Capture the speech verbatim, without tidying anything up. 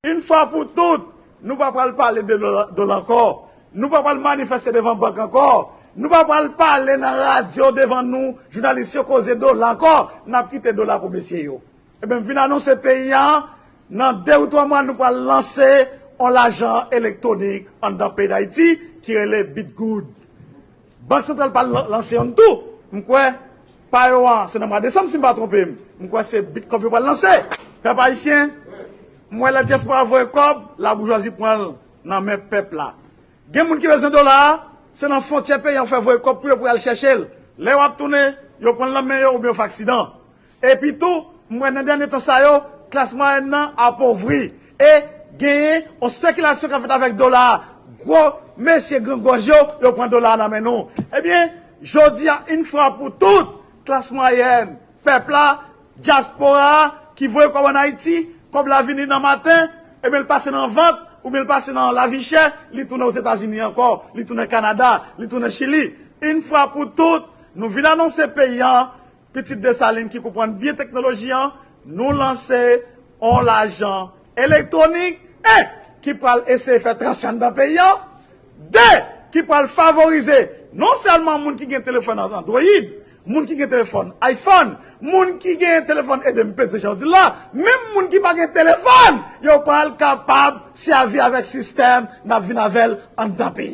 Yon fwa pou tout, nou pa pral pale de dola, dola ankò. Nou pa pral manifeste devan bank ankò. Nou pa pral pale nan radyo devan nou, jounalis yo, koze dola ankò. N ap kite dola pou mesye yo. Ebyen, m vin anonse peyi a, nan de ou twa mwa, nou pral lanse yon lajan elektwonik anndan peyi Dayiti ki rele Bitgoud. Bank Santral pral lan-, lanse youn tou. M kwè, pa yo an, se nan mwa desanm, si m pa twonpe m. M kwè se Bitcoin yo pral lanse. Pèp ayisyen, m wè lè dyaspora voye kòb, laboujwazi pran l nan men pèp la. Gen moun ki bezwen dola a, se nan fwontyè peyi an fè voye kòb pou yo, pou y al chèche l. Lè yo ap tounen, yo pran l nan men yo oubyen yo fè aksidan. Epi tou, m wè nan dènye tan sa yo, klas mwayèn nan apovri. E genyen yon spekilasyon k ap fèt avèk dola a. Gwo mesye grangòj yo, yo pran dola a nan men nou. Ebyen, jodi a, yon fwa pou tout, klas mwayèn, pèp la, dyaspora a, ki voye kòb ann Ayiti, kòb la vini nan maten, ebyen, l pase nan vant, oubyen l pase nan lavi chè, li tounen Ozetazini ankò, li tounen Kanada, li tounen Chili. Yon fwa pou tout, nou vin anonse peyi a, Pitit Desalin ki konprann byen teknoloji an, nou lanse yon lajan elektwonik, en, ki pral eseye fè transfè anndan peyi an, de, ki pral favorize non sèlman moun ki gen telefòn Android, moun ki gen telefòn iPhone, moun ki gen telefòn, ede m peze jan w di l la, menm moun ki pa gen telefòn, yo pral kapab sèvi avèk sistèm n ap vin avè l anndan peyi.